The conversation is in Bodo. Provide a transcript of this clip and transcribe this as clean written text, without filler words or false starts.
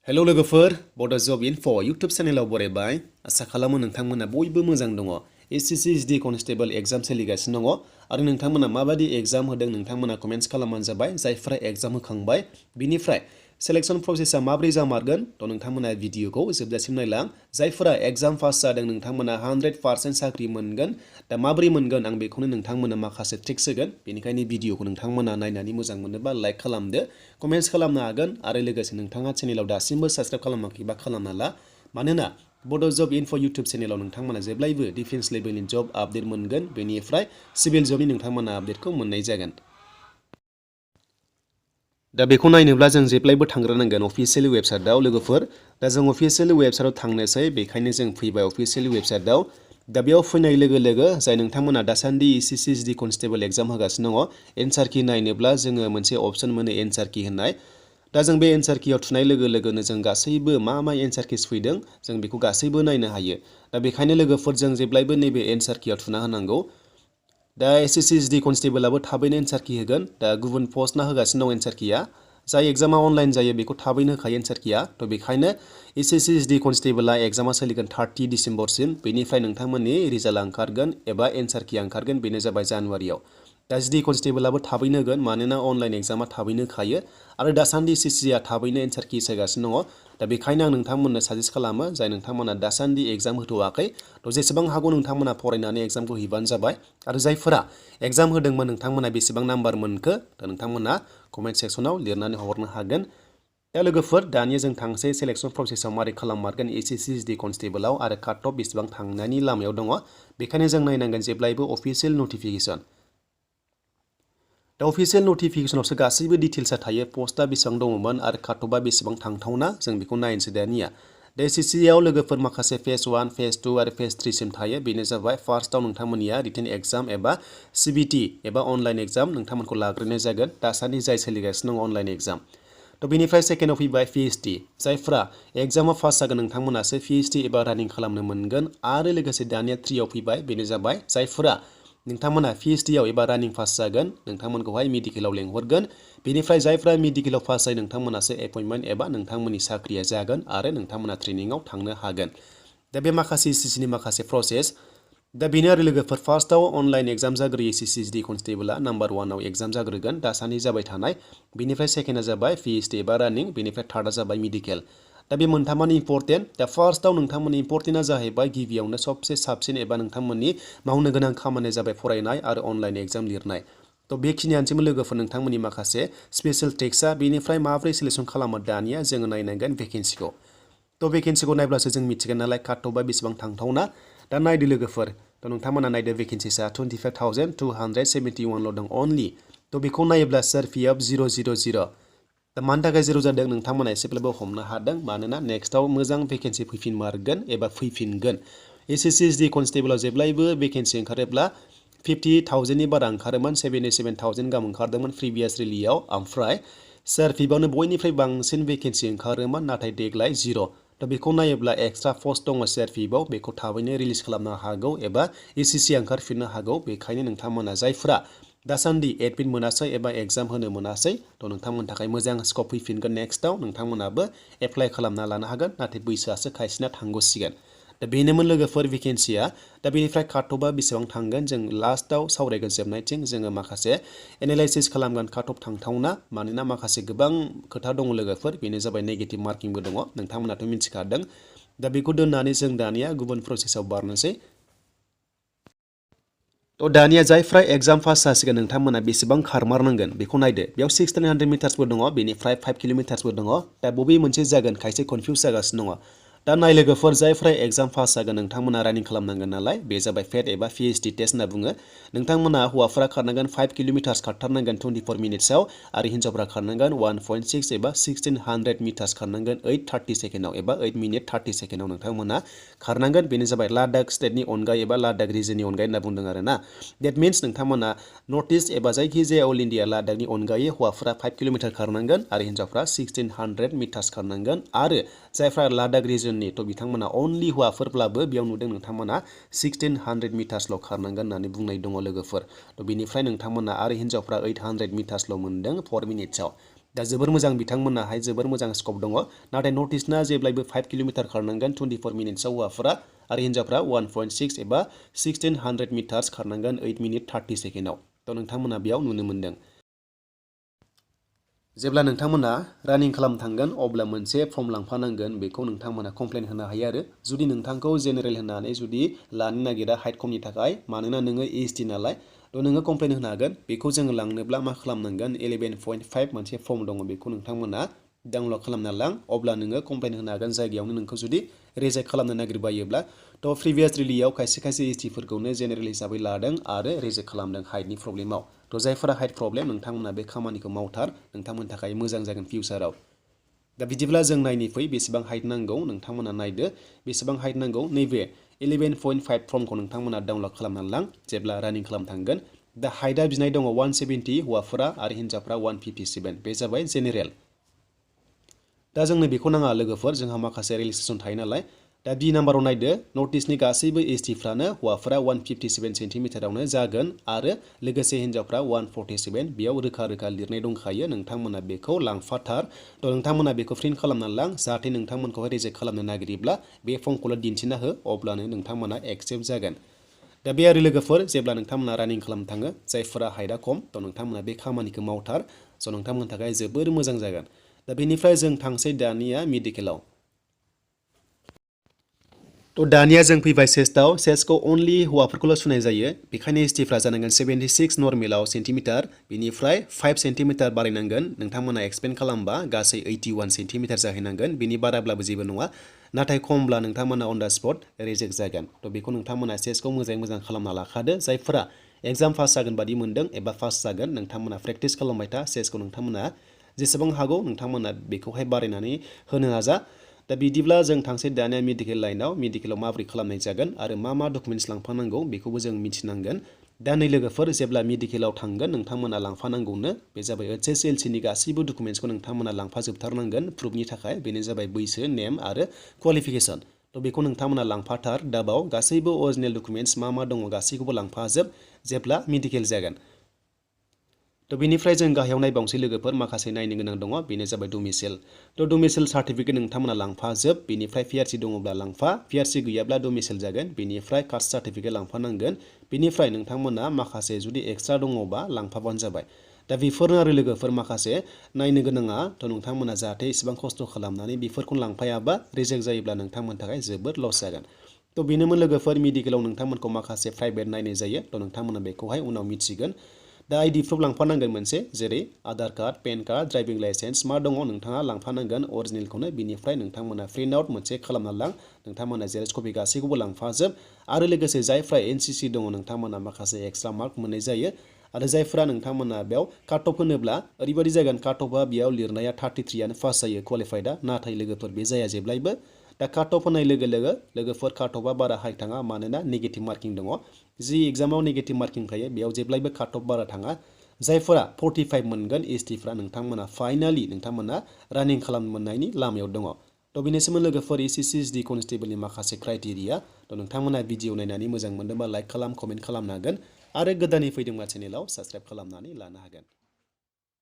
हेलौ लोगोफोर बड' जब इनफ' इउटुब चेनेलाव बरायबाय आसा खालामो नोंथांमोना बयबो मोजां दङ एसएससी जीडी कनस्टेबल एग्जाम सोलिगासिनो दङ आरो नोंथांमोना माबायदि एग्जाम होदों नोंथांमोना कमेन्ट्स खालामबानो जाबाय जायफोरा एग्जाम होखांबाय बिनिफ्राय सेलेक्शन प्रसेसा माबोरै जामारगोन थ' नोंथांमोना भिडिअखौ जोबजासिम नायलां जायफोरा एग्जाम पास जादों नोंथांमोना 100% साख्रि मोनगोन दा माबोरै मोनगोन आं बेखौनो नोंथांमोना माखासे ट्रिक्स होगोन बेनिखायनो भिडिअखौ नोंथांमोना नायनानै मोजां मोनोबा लाइक खालामदो कमेन्ट्स खालामनो हागोन आरो लोगोसे नोंथाङा चेनेलाव दासिमबो साबस्क्राइब खालामाखैबा खालामना ला मानोना बड' जब इनफ' इउटुब चेनेलाव नोंथांमोना जेब्लायबो डिफेन्स लेभेलनि जब आपडेट मोनगोन बेनिफ्राय सिभिल जबनि नोंथांमोना आपडेटखौ मोननाय जागोन दा बेखौ नायनोब्ला जों जेब्लायबो थांग्रोनांगोन अफिसियेल वेबसाइटआव लोगोफोर दा जों अफिसियेल वेबसाइटआव थांनोसै बेखायनो जों फैबाय अफिसियेल वेबसाइटआव दा बेयाव फैनाय लोगो लोगो जाय नोंथांमोना दासान्दि एसएससी जीडी कनस्टेबल एग्जाम होगासिनो दङ एन्सार की नायनोब्ला जोङो मोनसे अपसन मोनो एन्सार की होननाय दा जों बे एन्सार कीआव थुनाय लोगो लोगोनो जों गासैबो मा एन्सार कीस फैदों जों बेखौ गासैबो नायनो हायो दा बेखायनो लोगोफोर जों जेब्लायबो नैबे एन्सार कीआव थुना होनांगौ दा एसएससी जीडी कनस्टेबलाबो थाबैनो एन्सार की होगोन दा गुबुन पस्टना होगासिनो दं एन्सार कीया जाय एग्जामा अनलाइन जायो बेखौ थाबैनो होखायो एन्सार कीया थ' बेखायनो एसएससी जीडी कनस्टेबला एग्जामा सोलिगोन 30 डिसेम्बरसिम बेनिफ्राय नोंथांमोननि रिजाल्टआ ओंखारगोन एबा एन्सार कीया ओंखारगोन बेनो जाबाय जानुवारियाव दा जीडी कनस्टेबलाबो थाबैनो होगोन मानोना अनलाइन एग्जामा थाबैनो खायो आरो दासान्दि एसएससीआ थाबैनो एन्सार की होगासिनो दङ दा बेखायनो आं नोंथांमोननो साजेस्ट खालामो जाय नोंथांमोना दासान्दि एग्जाम होथ'वाखै थ' जेसेबां हागौ नोंथांमोना फरायनानै एग्जामखौ हैबानो जाबाय आरो जायफोरा एग्जाम होदोंमोन नोंथांमोना बेसेबां नाम्बार मोनखो दा नोंथांमोना कमेन्ट सेक्सनाव लिरनानै हरनो हागोन दा लोगोफोर दानिया जों थांसै सेलेक्शन प्रसेसआव मारै खालाममारगोन एसएससी जीडी कनस्टेबलाव आरो काट अफ बेसेबां थांनायनि लामायाव दङ बेखायनो जों नायनांगोन जेब्लायबो अफिसियेल नटिफिकेशन दा अफिसियेल नटिफिकेशनावसो गासैबो डिटेल्सआ थायो पस्टआ बेसेबां दङमोन आरो काट अफआ बेसेबां थांथावना जों बेखौ नायनोसै दानिया दा एसएससीआव लोगोफोर माखासे फेज 1 फेज 2 आरो फेज 3 सिम थायो बेनो जाबाय फार्स्टआव नोंथांमोननिया रिटेन एग्जाम एबा सीबीटी एबा अनलाइन एग्जाम नोंथांमोनखौ लाग्रोनाय जागोन दासान्दि जाय सोलिगासिनो दं अनलाइन एग्जाम थ' बेनिफ्राय सेकेन्डआव फैबाय PST जायफ्रा एग्जामाव पास जागोन नोंथांमोनासो PST एबा रानिं खालामनो मोनगोन आरो लोगोसे दानिया 3आव फैबाय बेनो जाबाय जायफोरा नोंथांमोना PSTआव एबा रानिं पास जागोन नोंथांमोनखौहाय मेडिकेलाव लेंहरगोन बेनिफ्राय जायफ्रा मेडिकेलाव पास जायो नोंथांमोनासो एपइन्टमेन्ट एबा नोंथांमोननि साख्रिया जागोन आरो नोंथांमोना ट्रेनिंआव थांनो हागोन दा बे माखासे एसएससीनि माखासे प्रसेस दा बेनो आरो लोगोफोर फार्स्टआव अनलाइन एग्जाम जाग्रोयो एसएससी जीडी कनस्टेबला नाम्बार 1आव एग्जाम जाग्रोगोन दासान्दि जाबाय थानाय बेनिफ्राय सेकेन्डआ जाबाय PST एबा रानिं बेनिफ्राय थार्डआ जाबाय मेडिकेल दा बे मोनथामानो इम्परटेन्ट दा फार्स्टआव नोंथांमोननि इम्परटेन्टआ जाहैबाय गिबियावनो सबसे साबसिन एबा नोंथांमोननि मावनो गोनां खामानिया जाबाय फरायनाय आरो अनलाइन एग्जाम लिरनाय थ' बेखिनियानोसैमोन लोगोफोर नोंथांमोननि माखासे स्पेशेल ट्रिक्सआ बेनिफ्राय माबोरै सिलेक्शन खालामो दानिया जोङो नायनांगोन भेकेन्सिखौ थ' भेकेन्सिखौ नायब्लासो जों मिथिगोन नालाय काट अफआ बेसेबां थांथावना दा नायदो लोगोफोर थ' नोंथांमोना नायदो भेकेन्सिसा 25,271ल' दं अनलि थ' बेखौ नायोब्ला CRPF 000 दा मानि थाखाय 0 जादों नोंथांमोना एसेब्लाबो हमनो हादों मानोना नेक्स्टआव मोजां भेकेन्सि फैफिनमारगोन एबा फैफिनगोन एसएससी जीडी कनस्टेबलाव जेब्लायबो भेकेन्सि ओंखारोब्ला 50,000नि बारा ओंखारोमोन 77,000 गाहाम ओंखारदोंमोन प्रिभियास रिलियाव ओमफ्राय CRPFआवनो बयनिफ्राय बांसिन भेकेन्सि ओंखारोमोन नाथाय देग्लाय 0 दा बेखौ नायोब्ला एक्सट्रा पस्ट दङ CRPFआव बेखौ थाबैनो रिलिज खालामनो हागौ एबा एसएससीआ ओंखारफिननो हागौ बेखायनो नोंथांमोना जायफ्रा दासान्दि एडमिट मोनासै एबा एग्जाम होनो मोनासै थ' नोंथांमोननि थाखाय मोजां स्कप फैफिनगोन नेक्स्टआव नोंथांमोनाबो एप्लाइ खालामना लानो हागोन नाथाय बैसोआसो खायसेना थांग'सिगोन दा बेनोमोन लोगोफोर भेकेन्सिया दा बेनिफ्राय काट अफआ बेसेबां थांगोन जों लास्टआव सावरायगोन जोबनायथिं जोङो माखासे एनालाइसिस खालामगोन काट अफ थांथावना मानोना माखासे गोबां खोथा दङ लोगोफोर बेनो जाबाय नेगेटिभ मार्किंबो दङ नोंथांमोनाथ' मिथिखादों दा बेखौ दोननानै जों दानिया गुबुन प्रसेसआव बारनोसै थ' दानिया जायफ्रा एग्जाम पास जासिगोन नोंथांमोना बेसेबां खारमारनांगोन बेखौ नायदो बेयाव 1600 मिटार्सबो दङ बेनिफ्राय 5 किल'मिटार्सबो दङ दा बबे मोनसे जागोन खायसे कनफिउस जागासिनो दङ दा नाय लोगोफोर जायफ्रा एग्जाम पास जागोन नोंथांमोना रानिं खालामनांगोन नालाय बे जाबाय फेट एबा PST टेस्ट होनना बुङो नोंथांमोना हौवाफोरा खारनांगोन 5 किल'मिटार्स खारथारनांगोन 24 मिनिट्सआव आरो हिन्जावफ्रा खारनांगोन 1.6 एबा 1600 मिटार्स खारनांगोन 8:30 सेकेन्डआव एबा 8 मिनिट 30 सेकेन्डआव नोंथांमोना खारनांगोन बेनो जाबाय लादाख स्टेटनि अनगायै एबा लादाख रिजननि अनगायै होनना बुंदों आरोना देट मिन्स नोंथांमोना नर्थ इस्ट एबा जायखिजाया अल इन्डिया लादाखनि अनगायै हौवाफोरा 5 किल'मिटार खारनांगोन आरो हिन्जावफ्रा 1600 मिटार्स खारनांगोन आरो जायफ्रा लादाख रिजननि थ' बिथांमोना अनलि हौवाफोरब्लाबो बेयाव नुदों नोंथांमोना 1600 मिटार्सल' खारनांगोन होननानै बुंनाय दङ लोगोफोर थ' बेनिफ्राय नोंथांमोना आरो हिन्जावफ्रा 800 मिटार्सल' मोनदों 4 मिनिट्सआव दा जोबोर मोजां बिथांमोनहाय जोबोर मोजां स्कप दङ नाथाय नर्थ इस्टना जेब्लायबो 5 किल'मिटार खारनांगोन 24 मिनिट्सआव हौवाफोरा आरो हिन्जावफ्रा 1.6 एबा 1600 मिटार्स खारनांगोन 8 मिनिट 30 सेकेन्डआव थ' नोंथांमोना बेयाव नुनो मोन्दों जेब्ला नोंथांमोना रानिं खालाम थांगोन अब्ला मोनसे फर्म लांफानांगोन बेखौ नोंथांमोना कमप्लेन होनो हायो आरो जुदि नोंथांखौ जेनेरेल होननानै जुदि लानो नागिरा हाइट खमनि थाखाय मानोना नोङो ST नालाय थ' नोङो कमप्लेन होनो हागोन बेखौ जोङो लांनोब्ला मा खालामनांगोन 11.5 मोनसे फर्म दङ बेखौ नोंथांमोना डाउनलड खालामना लां अब्ला नोङो कमप्लेन होनो हागोन जायगायावनो नोंखौ जुदि रिजेक्ट खालामनो नागिरबायोब्ला थ' प्रिभियास रिलियाव खायसे खायसे ST फोरखौनो जेनेरेल हिसाबै लादों आरो रिजेक्ट खालामदों हाइटनि प्रब्लेमाव थ' जायफोरा हाइट प्रब्लेम नोंथांमोना बे खामानिखौ मावथार नोंथांमोननि थाखाय मोजां जागोन फिउचाराव दा बिदिब्ला जों नायनि फै बेसेबां हाइट नांगौ नोंथांमोना नायदो बेसेबां हाइट नांगौ नैबे 11.5 फर्मखौ नोंथांमोना डाउनलड खालामना लां जेब्ला रानिं खालाम थांगोन दा हाइटआ बिनाय दङ 170 हौवाफोरा आरो हिन्जावफ्रा 157 बे जाबाय जेनेरेल दा जोंनो बेखौ नाङा लोगोफोर जोंहा माखासे रिलेक्सेसन थायो नालाय दा बि नाम्बाराव नायदो नर्थ इस्टनि गासैबो ST फ्रानो हौवाफोरा 157 सेन्टिमिटारावनो जागोन आरो लोगोसे हिन्जावफ्रा 147 बेयाव रोखा रोखा लिरनाय दंखायो नोंथांमोना बेखौ लांफाथार थ' नोंथांमोना बेखौ प्रिन्ट खालामना लां जाहाथे नोंथांमोनखौहाय रिजेक्ट खालामनो नागिरोब्ला बे फर्मखौल' दिन्थिना हो अब्लानो नोंथांमोना एक्सेप्ट जागोन दा बे आरो लोगोफोर जेब्ला नोंथांमोना रानिं खालामनो थाङो जायफोरा हाइटआ खम थ' नोंथांमोना बे खामानिखौ मावथार स' नोंथांमोननि थाखाय जोबोर मोजां जागोन दा बेनिफ्राय जों थांसै दानिया मेडिकेलाव थ' दानिया जों फैबाय चेस्टआव चेस्टखौ अनलि हौवाफोरखौल' सुनाय जायो बेखायनो STफ्रा जानांगोन 76 नर्मेलाव सेन्टिमिटार बेनिफ्राय 5 सेन्टिमिटार बारायनांगोन नोंथांमोना एक्सपेन्ड खालामबा गासै 81 सेन्टिमिटार जाहैनांगोन बेनि बाराब्लाबो जेबो नङा नाथाय खमब्ला नोंथांमोना अन दा स्पट रिजेक्ट जागोन थ' बेखौ नोंथांमोना चेस्टखौ मोजाङै मोजां खालामना लाखादो जायफोरा एग्जाम पास जागोन बादि मोन्दों एबा पास जागोन नोंथांमोना प्रेक्टिस खालामबाय था चेस्टखौ नोंथांमोना जेसेबां हागौ नोंथांमोना बेखौहाय बारायनानै होनो नाजा दा बिदिब्ला जों थांसै दानिया मेडिकेल लाइनाव मेडिकेलाव माबोरै खालामनाय जागोन आरो मा डकुमेन्ट्स लांफानांगौ बेखौबो जों मिथिनांगोन दा नै लोगोफोर जेब्ला मेडिकेलाव थांगोन नोंथांमोना लांफानांगौनो बे जाबाय HSLCनि गासैबो डकुमेन्ट्सखौ नोंथांमोना लांफाजोबथारनांगोन प्रुफनि थाखाय बेनो जाबाय बैसो नेम आरो क्वालिफिकेसन थ' बेखौ नोंथांमोना लांफाथार दाबाव गासैबो अरिजिनेल डकुमेन्ट्स मा दङ गासैखौबो लांफाजोब जेब्ला मेडिकेल जागोन थ' बेनिफ्राय जों गाहायाव नायबावनोसै लोगोफोर माखासे नायनो गोनां दङ बेनो जाबाय डमिसाइल थ' डमिसाइल सार्टिफिकेट नोंथांमोना लांफाजोब बेनिफ्राय PRC दङब्ला लांफा PRC गैयाब्ला डमिसाइल जागोन बेनिफ्राय कास्ट सार्टिफिकेट लांफानांगोन बेनिफ्राय नोंथांमोना माखासे जुदि एक्सट्रा दङबा लांफाबानो जाबाय दा बेफोरनो आरो लोगोफोर माखासे नायनो गोनाङा थ' नोंथांमोना जाहाथे इसेबां खस्थ' खालामनानै बेफोरखौनो लांफायाबा रिजेक्ट जायोब्ला नोंथांमोननि थाखाय जोबोद लस जागोन थ' बेनोमोन लोगोफोर मेडिकेलाव नोंथांमोनखौ माखासे प्राइभेट नायनाय जायो थ' नोंथांमोना बेखौहाय उनाव मिथिगोन दा ID प्रुफ लांफानांगोन मोनसे जेरै Aadhaar card PAN card driving licence मा दङ नोंथाङा लांफानांगोन अरिजिनेलखौनो बिनिफ्राय नोंथांमोना प्रिन्ट आउट मोनसे खालामना लां नोंथांमोना जेरक्स कपि गासैखौबो लांफाजोब आरो लोगोसे जायफ्रा NCC दङ नोंथांमोना माखासे एक्सट्रा मार्क मोननाय जायो आरो जायफ्रा नोंथांमोना बेयाव काट अफ होनोब्ला ओरैबायदि जागोन काट अफआ बेयाव लिरनाया 33आनो पास जायो क्वालिफाइडआ नाथाय लोगोफोर बे जाया जेब्लायबो दा काट अफ होनाय लोगोफोर काट अफआ बारा हाइ थाङा मानोना नेगेटिभ मार्किं दङ जि एग्जामाव नेगेटिभ मार्किं थायो बेयाव जेब्लायबो काट अफ बारा थाङा जायफोरा 45 मोनगोन STफ्रा नोंथांमोना फाइनालि नोंथांमोना रानिं खालामनो मोननायनि लामायाव दङ थ' बेनिसिम लोगोफोर SSC Gd कनस्टेबलनि माखासे क्राइटेरिया थ' नोंथांमोना भिडिअ नायनानै मोजां मोनदोंबा लाइक खालाम कमेन्ट खालामनो हागोन आरो गोदानै फैदोंबा चेनेलाव साबस्क्राइब खालामनानै लानो हागोन